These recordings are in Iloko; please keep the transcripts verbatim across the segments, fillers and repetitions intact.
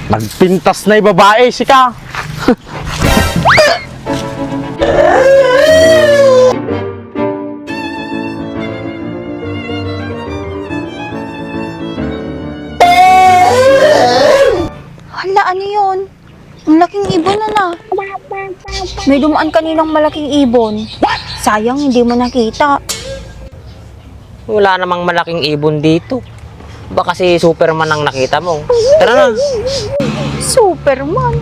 Nagpintas na yung babae, sika! Hala, ano yun? Ang laking ibon na na. May dumaan kaninang malaking ibon. Sayang, hindi mo nakita. Wala namang malaking ibon dito. Baka si Superman ang nakita mo. Tara na. Superman?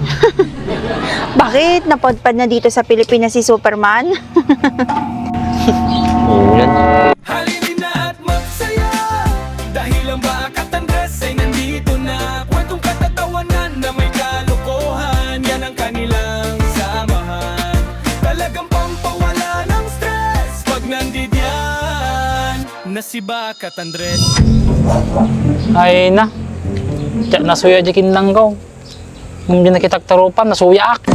Bakit? Napadpad na dito sa Pilipinas si Superman? Yun. Halina at magsaya, dahil ang Baak at Andres ay nandito na. Kwentong katatawanan na may kalokohan, yan ang kanilang samahan. Talagang pampawala ng stress pag nandidiyan na si Baak at Andres. Ay na. Tiyak nasuya di kinlanggaw. Nung di nakitak tarupan, nasuyaak.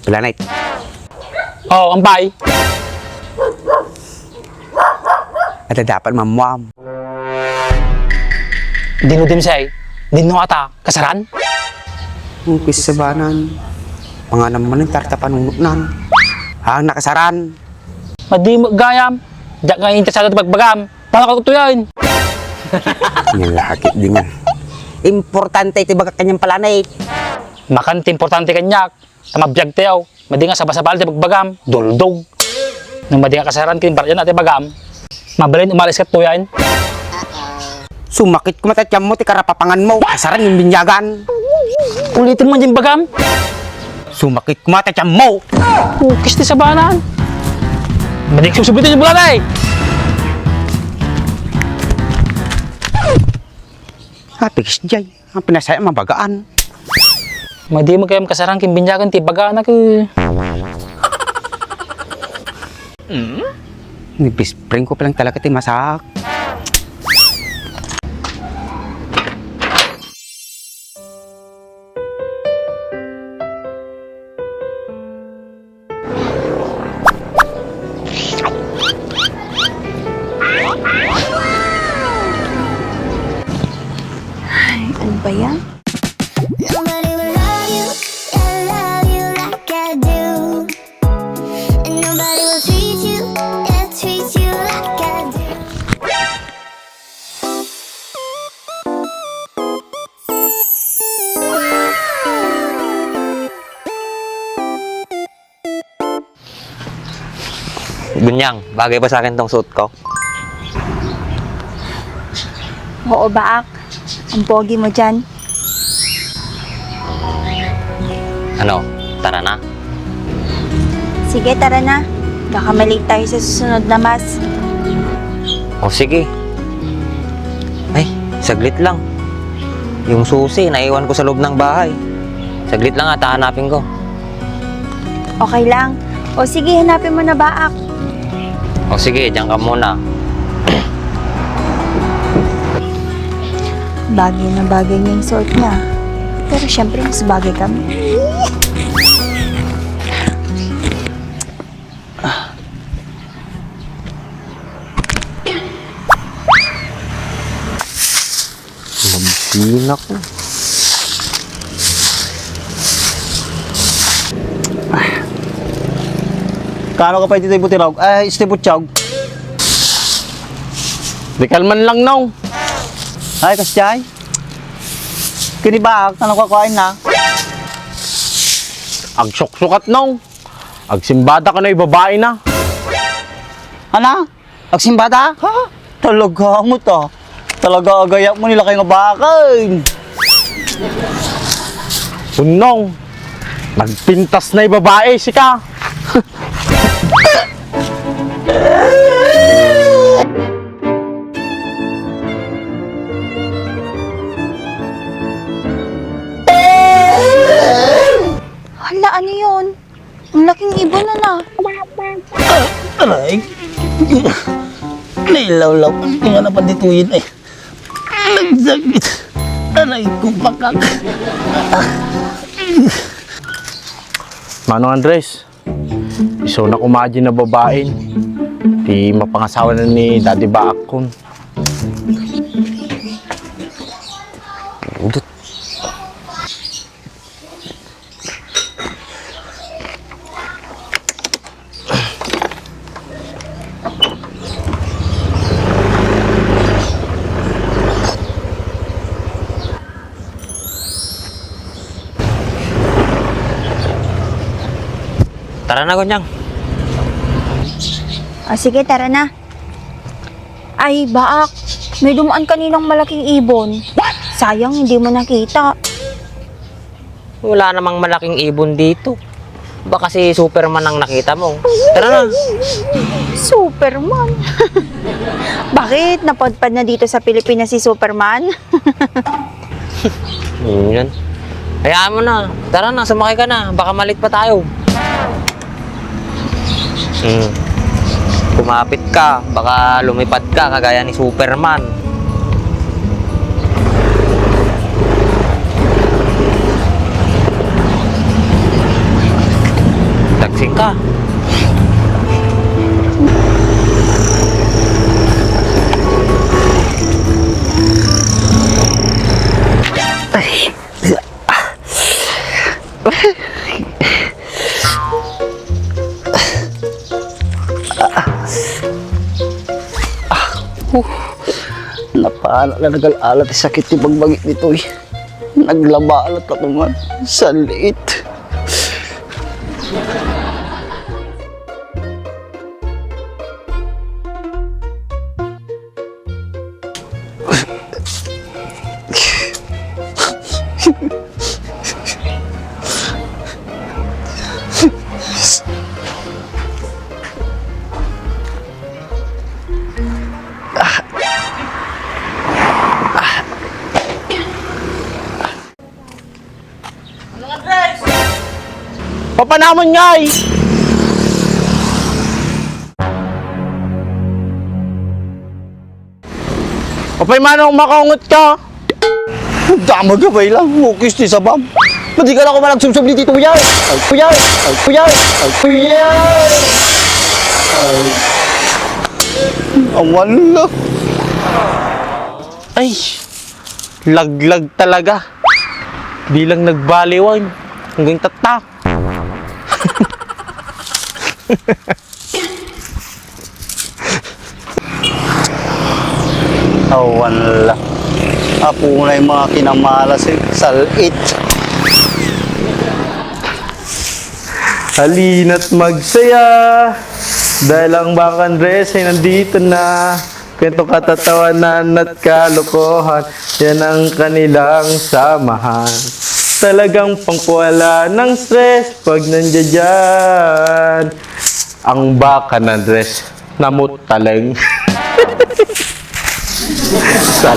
Planet. Oh, ampay. Ada dapat mamuam. Dino dimsay, dino ata, kasaran? Ang kuis sabanan. Panganan man ang tarta panunotnan. Ang nakasaran. Madi mo gayam. Diak nga interesado ti bagbagam. Paano ka tutuyan? Nilakit di man. Importante iti bagak kanyang planet. Makan ti importante kanyak. Ta mabiag tayo. Madi nga sabasabal ti bagbagam. Duldog. Nung madi nga kasaran kin baryan ati bagam. Mabalin umalis ka tuyan. Sumakit kuma ta tiyan mo ti karapapangan mo. Kasaran yung binyagan. Ulitin mo yung bagam. Sumakit kuma ta tiyan mo. Ukis ti sabanan. Madi nga subsubitan yung bulan ay. Apikis jay. Ang pinasaya mabagaan. Madi mo kayam kasaran kin binyagan ti bagaan ako. Ni best friend ko palang talaga ti masak. Ay, ano ba yan? Nobody will love you, yeah, love you like I do. And nobody will treat you, yeah, treat you like I do. Gunyang, bagay ba sa akin tong suot ko? Oo, Baak. Ang pogi mo dyan. Ano, tara na? Sige, tara na. Baka malate tayo sa susunod na mass. O sige. Ay, saglit lang. Yung susi, naiwan ko sa loob ng bahay. Saglit lang at hahanapin ko. Okay lang. O sige, hanapin mo na, Baak. O sige, diyan ka muna. Bagay na bagay niya yung suot niya. Pero syempre, mas bagay kami. Magsina ko. Kaano ka pa iti butirog? Ay, iti butyog. Di kalman lang, no? Ay, kasjay. Kinibaak, ano ka kuhain na? Agsuksukat, no? Agsimbada ka na, babae na. Ana? Agsimbada? Ha? Talaga mo to. Talaga agayat mo nila kayo nga bakal. Unong, nagpintas na yung babae, sika. Hala, ano yun? Ang laking ibon na na. Aray. Nailawlaw. Hindi nga naman dituyin eh. Nagsakit. Aray ko, pakak. Manong Andres, isu na kumadin na babaen. Ti mapangasawa na ni Daddy Baak kon. Udot. Tara na, Gonyang. Ah, sige, tara na. Ay, baak. May dumaan kaninang malaking ibon. Sayang, hindi mo nakita. Wala namang malaking ibon dito. Baka si Superman ang nakita mo. Tara na. Superman? Bakit? Napadpad na dito sa Pilipinas si Superman? Hmm, yan. Hayaan mo na. Tara na, sumakay ka na. Baka malit pa tayo. Hmm. Kumapit ka, baka lumipad ka kagaya ni Superman. Taxi ka. Ay. Ah, uh, napala na nagal-ala ti sakit ti bagbagi ditoy. Naglaba la ta tuman. Saliit. Papanamon ngay! Apay manong makaungot ka? Damag ka ba ilang mukis ti sabam? Madi ka lang ako managsubsub ni Tito Yar! Ay, Kuya! Ay, Kuya! Ay, Kuya! Ay. Awan lang. Ay, laglag talaga. Di lang nagbaliwan. Hanggang tatta. Awan la. Apo na yung mga kinamalas eh. Salit. Halina't magsaya. Dahil ang Bakan Andres ay nandito na. Kwento, katatawanan at kalokohan, yan ang kanilang samahan. Talagang pangkuwala ng stress pag nandiyan. Ang Bakan Andres, namot taleng. Sal.